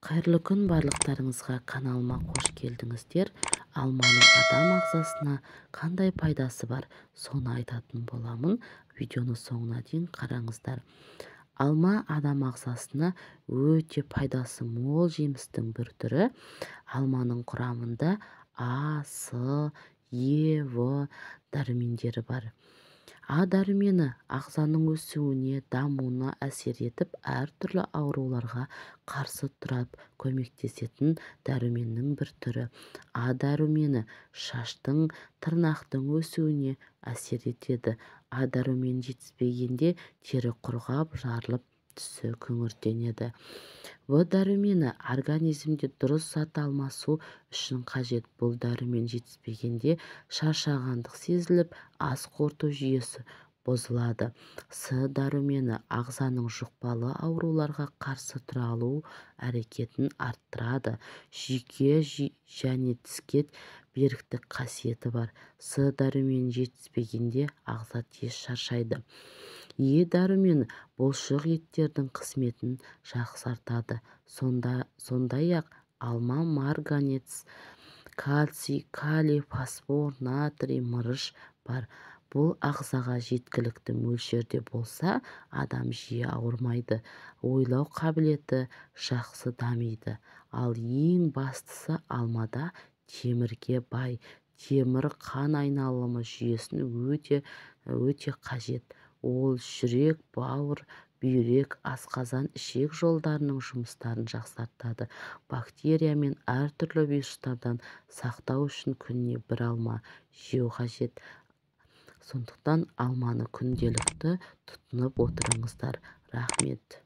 Қайырлы күн барлықтарыңызға, каналыма қош келдіңіздер. Алманың адам ағзасына қандай пайдасы бар, соны айтатын боламын. Видеоны соңына дейін қараңыздар. Алма адам ағзасына өте пайдасы мол жемістің бір түрі. Алманың құрамында А, С, Е, В дәрумендері бар. А дәрумені ағзаның өсуіне, дамуына әсер етіп, әртүрлі ауруларға қарсы тұрып көмектесетін дәруменнің бір түрі. А дәрумені шаштың, тырнақтың өсуіне әсер етеді. А дәрумені жетіспегенде тері құрғап, жарылып, түсі күңгірттенеді. В дәрумені организмде дұрыс зат алмасу үшін қажет. Бұл дәрумен жетіспегенде шаршағандық сезіліп, ас қорыту жүйесі бұзылады. С дәрумені ағзаның жұқпалы ауруларға қарсы тұра алу әрекетін арттырады. Жүйке және тіске беріктік қасиеті бар. С дәрумені жетіспегенде ағза тез шаршайды. Е дәрумені бұлшық еттердің қызметін жақсартады. Сондай-ақ алма марганец, кальций, калий, фосфор, натрий, мырыш бар. Бұл ағзаға жеткілікті мөлшерде болса, адам жиі ауырмайды, ойлау қабілеті жақсы дамиды. Ал ең бастысы, алмада темірге бай. Темір қан айналымы жүйесін өте қажет. Ол жүрек, бауыр, бүйрек, асқазан, ішек жолдарының жұмыстарын жақсартады. Бактерия мен әртүрлі вирустардан сақтау үшін күніне бір алма жеу қажет. Сондықтан алманы күнделікті тұтынып отырыңыздар. Рахмет.